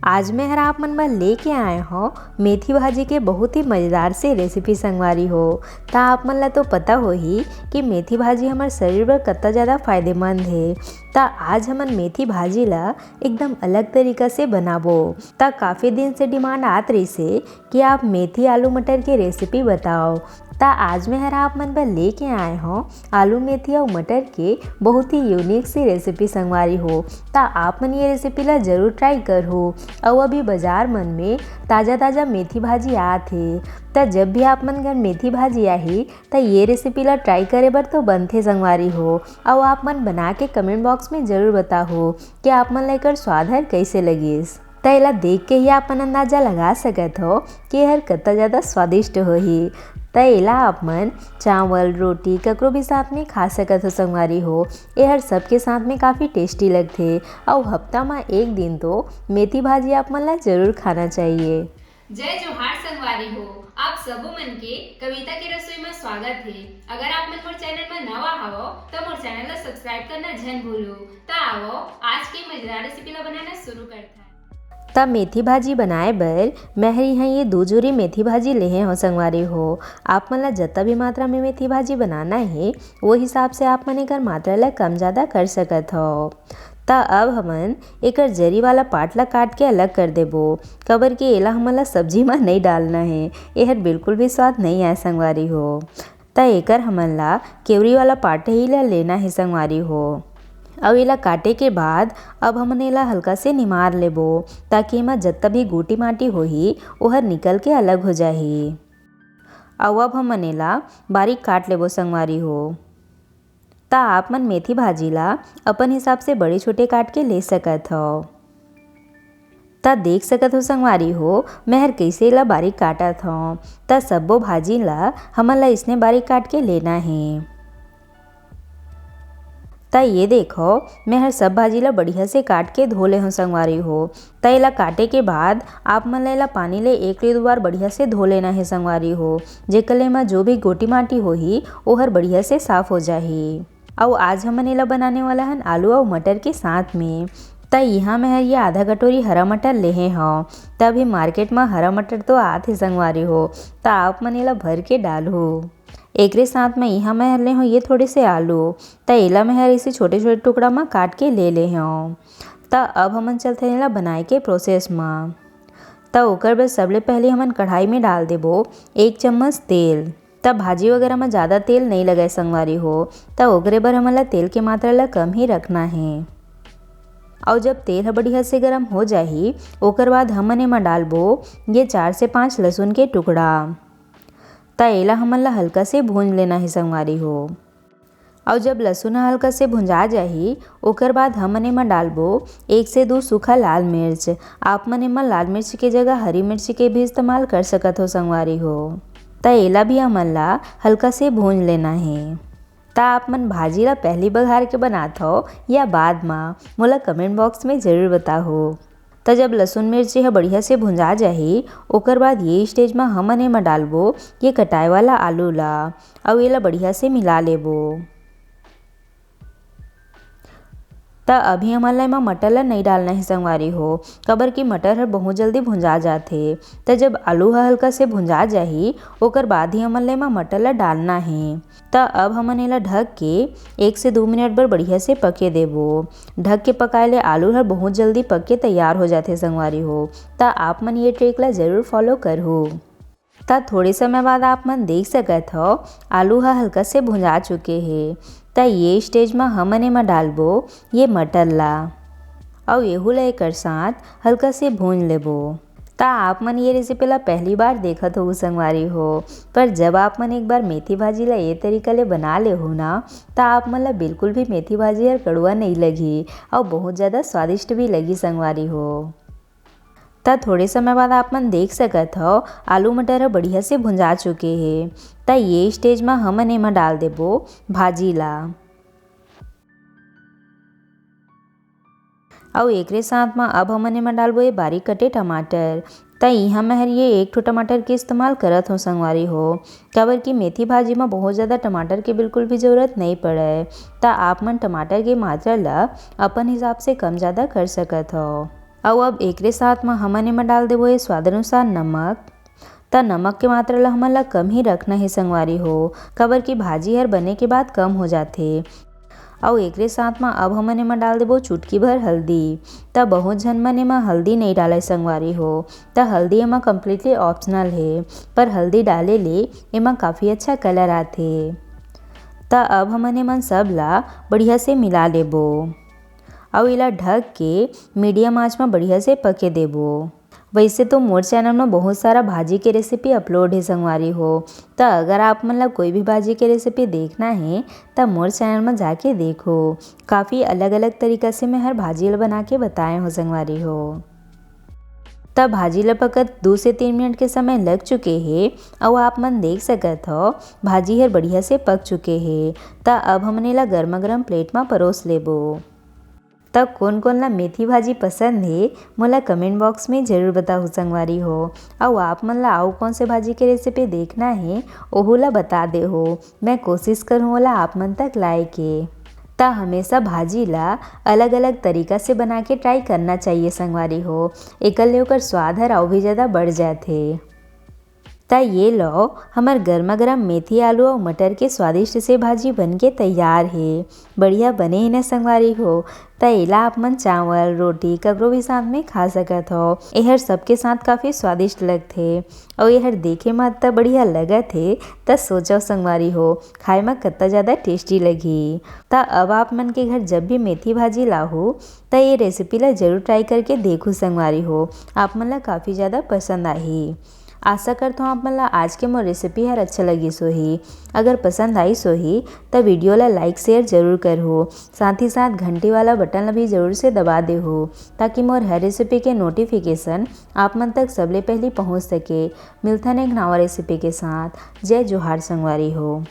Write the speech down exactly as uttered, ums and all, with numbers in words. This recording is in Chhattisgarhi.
आज मैं हर आप मन बर लेके आए हौं मेथी भाजी के बहुत ही मजेदार से रेसिपी संगवारी हो। त आप मन ला तो पता होही कि मेथी भाजी हमर शरीर बर कत्ता ज्यादा फायदेमंद हे। त आज हमन मेथी भाजी ला एकदम अलग तरीका से बनाबो। त काफी दिन से डिमांड आत रहिसे कि आप मेथी आलू मटर के रेसिपी बताओ। त आज मैं हर आप मन बर लेके आए हौं आलू, मेथी अउ मटर के बहुत ही यूनिक सी रेसिपी संगवारी हो। त आप मन ये रेसिपी ला जरूर ट्राई करहू। अउ अभी बाजार मन में ताजा ताजा मेथी भाजी आत हे, त जब भी आप मन घर मेथी भाजी आही, त ये रेसिपी ला ट्राई करे बर तो बनथे संगवारी हो। अउ आप मन बना के कमेंट बॉक्स में जरूर बताहू कि आप मन ला एकर स्वाद हर कैसे लगिस। त एला देख के ही आप मन अंदाजा लगा सकत हो कि एहर कत्ता ज्यादा स्वादिष्ट होही। त एला आप मन चावल, रोटी, ककरो भी साथ में खा सकत हो संगवारी हो। एहर सबके साथ में काफी टेस्टी लगथे। अउ हफ्ता म एक दिन तो मेथी भाजी आप मन ला जरूर खाना चाहिए। जय जोहार संगवारी हो, आप सबो मन के कविता के रसोई म स्वागत हे। अगर आप मन मोर चैनल म नवा हवो, त मोर चैनल ला सब्सक्राइब करना झन भूलू। त आवो, आज के मजेदार रेसिपी ला बनाना शुरू करथन। त मेथी भाजी बनाए बर मैं हर इहाँ ये दू जोरी मेथी भाजी लेहे हौं संगवारी हो। आप मन ला जत्ता भी मात्रा में मेथी भाजी बनाना हे, वो हिसाब से आप मन एकर मात्रा ला कम ज्यादा कर सकत हो। त अब हमन एकर जरी वाला पार्ट ला काट के अलग कर देबो, काबर कि एला हमन ला सब्जी म नइ डालना हे, एहर बिल्कुल भी स्वाद नइ आए संगवारी हो। त एकर हमन ला केवरी वाला पार्ट ही ला लेना हे संगवारी हो। अउ एला काटे के बाद अब हमन एला हल्का से निमार लेबो, ताकि एमा जत्ता भी गोटी माटी होही, ओहर निकल के अलग हो जाही। अउ अब हमन एला बारीक काट लेबो संगवारी हो। त आप मन मेथी भाजी ला अपन हिसाब से बड़े छोटे काट के ले सकत हव। त देख सकत हो संगवारी हो, मैं हर कइसे एला बारीक काटत हव। त सब्बो भाजी ला हमन ला इसने बारीक काट के लेना हे। त ये देखो, मैं हर सब भाजी ला बढ़िया से काट के धो ले हव संगवारी हो। त एला काटे के बाद आप मन ला एला पानी ले एक ले दो बार बढ़िया से धो लेना हे संगवारी हो, जेकर ले एमा जो भी गोटी माटी होही, ओहर बढ़िया से साफ हो जाही। अउ आज हमन एला बनाने वाला हन आलू अउ मटर के साथ में। त इहाँ मैं हर ये आधा कटोरी हरा मटर लेहे हव। त अभी मार्केट म हरा मटर तो आत हे संगवारी हो, त आप मन एला भर के डालहू। एकरे साथ में इहाँ मैं हर ले हव ये थोड़े से आलू, त एला मैं हर इसे छोटे-छोटे टुकड़ा म काट के ले ले हव। त अब हमन चलथन एला बनाए के प्रोसेस म। त ओकर बर सबले पहले हमन कढ़ाई में डाल देबो एक चम्मच तेल। त भाजी वगैरह म ज़्यादा तेल नइ लगय संगवारी हो, त ओकरे बर हमन ला तेल के मात्रा ला कम ही रखना हे। अउ जब तेल ह बढ़िया से गरम हो जाही, ओकर बाद हमन एमा डालबो ये चार से पाँच लहसुन के टुकड़ा। त एला हमन ला हल्का से भूंज लेना हे संगवारी हो। अउ जब लहसुन ह हल्का से भुंजा जाही, ओकर बाद हमन एमा डालबो एक से दू सूखा लाल मिर्च। आप मन एमा लाल मिर्च के जगह हरी मिर्च के भी इस्तेमाल कर सकत हो संगवारी हो। त एला भी हमन ला हल्का से भूंज लेना हे। त आप मन भाजी ला पहली बघार के बनात हो या बाद म, मोला कमेंट बॉक्स में जरूर बताहो। त जब लहसुन मिर्ची ह बढ़िया से भुंजा जाही, ओकर बाद ये स्टेज म हमन एमा डालबो ये कटाए वाला आलू ला, अउ एला बढ़िया से मिला लेबो। त अभी हमन ला एमा मटर ला नइ डालना हे संगवारी हो, काबर कि मटर ह बहुत जल्दी भुंजा जाथे। त जब आलू ह हल्का से भुंजा जाही, ओकर बाद ही हमन ला एमा मटर ला डालना हे। त अब हमन एला ढक के एक से दू मिनट बर बढ़िया से पके देबो। ढक के पकाए ले आलू ह बहुत जल्दी पक के तैयार हो जाथे संगवारी हो। त आप मन ये ट्रिक ला जरूर फॉलो करहू। त थोड़े समय बाद आप मन देख सकत हव, आलू ह हल्का से भुंजा चुके हे। त ये स्टेज म हमन एमा डालबो ये मटर ला, अउ एहू ला एकर साथ हल्का से भूंज लेबो। त आप मन ये रेसिपी ला पहली बार देखत होहू संगवारी हो, पर जब आप मन एक बार मेथी भाजी ला ये तरीका ले बना लेहू ना, त आप मन ला बिल्कुल भी मेथी भाजी हर कड़ुआ नइ लगही, अउ बहुत ज़्यादा स्वादिष्ट भी लगही संगवारी हो। त थोड़े समय बाद आप मन देख सकत हव, आलू मटर ह बढ़िया से भुंजा चुके हे। त ये स्टेज म हमन एमा डाल देबो भाजी ला। अउ एकरे साथ म अब हमन एमा डालबो ये बारीक कटे टमाटर। त इहाँ मैं हर ये एक ठो टमाटर के इस्तेमाल करत हव संगवारी हो, काबर कि मेथी भाजी म बहुत ज़्यादा टमाटर के बिल्कुल भी ज़रूरत नइ पड़य। त आप मन टमाटर के मात्रा ल अपन हिसाब से कम ज़्यादा कर सकत हव। अउ अब एकरे साथ म हमन एमा डाल देबो ये स्वाद अनुसार नमक। त नमक के मात्रा ला हमन ला कम ही रखना हे संगवारी हो, काबर कि भाजी हर बने के बाद कम हो जाथे। अउ एकरे साथ म अब हमन एमा डाल देबो चुटकी भर हल्दी। त बहुत झन मन एमा हल्दी नइ डालय संगवारी हो, त हल्दी एमा completely optional हे, पर हल्दी डाले ले एमा काफ़ी अच्छा colour आथे। त अब हमन एमन सब ला बढ़िया से मिला लेबो, अउ एला ढक के medium आंच म बढ़िया से पके देबो। वैसे तो मोर channel म बहुत सारा भाजी के recipe upload हे संगवारी हो, त अगर आप मन ला कोई भी भाजी के recipe देखना हे, त मोर channel म जाके देखो। काफ़ी अलग-अलग तरीका से मैं हर भाजी ला बना के बताए हो संगवारी हो। त भाजी ला पकत दू से तीन मिनट के समय लग चुके हे, अउ आप मन देख सकत हो, भाजी हर बढ़िया से पक चुके हे। त अब हमन एला गरमा गरम plate म परोस लेबो। त कोन कोन ला मेथी भाजी पसंद हे, मोला comment box में जरूर बताहू संगवारी हो। अउ आप मन ला अउ कौन से भाजी के recipe देखना हे, ओहू ला बता देहू। मैं कोशिश करहूँ ओला आप मन तक लाए के। त हमेशा भाजी ला अलग-अलग तरीका से बना के try करना चाहिए संगवारी हो, एकर ले ओकर स्वाद हर अउ भी ज़्यादा बढ़ जाथे। त ये लो, हमर गरमा गरम मेथी, आलू अउ मटर के स्वादिष्ट से भाजी बन के तैयार हे। बढ़िया बने हे न संगवारी हो? त एला आप मन चावल, रोटी, ककरो भी साथ में खा सकत हो। एहर सबके साथ काफ़ी स्वादिष्ट लगथे। अउ एहर देखे म त बढ़िया लगत हे, त सोचव संगवारी हो, खाए म कत्ता ज़्यादा tasty लगही। त अब आप मन के घर जब भी मेथी भाजी लाहू, त ये recipe ला जरूर try करके देखू संगवारी हो, आप मन ला काफ़ी ज़्यादा पसंद आही। आशा करत हूँ आप मन ला आज के मोर recipe हर अच्छा लगिस होही। अगर पसंद आइस होही, त video ला like share जरूर करहू। साथ ही साथ घंटी वाला button ला भी जरूर से दबा देहू, ताकि मोर हर recipe के notification आप मन तक सबले पहली पहुँच सके। मिलथन एक नवा recipe के साथ। जय जोहार संगवारी हो।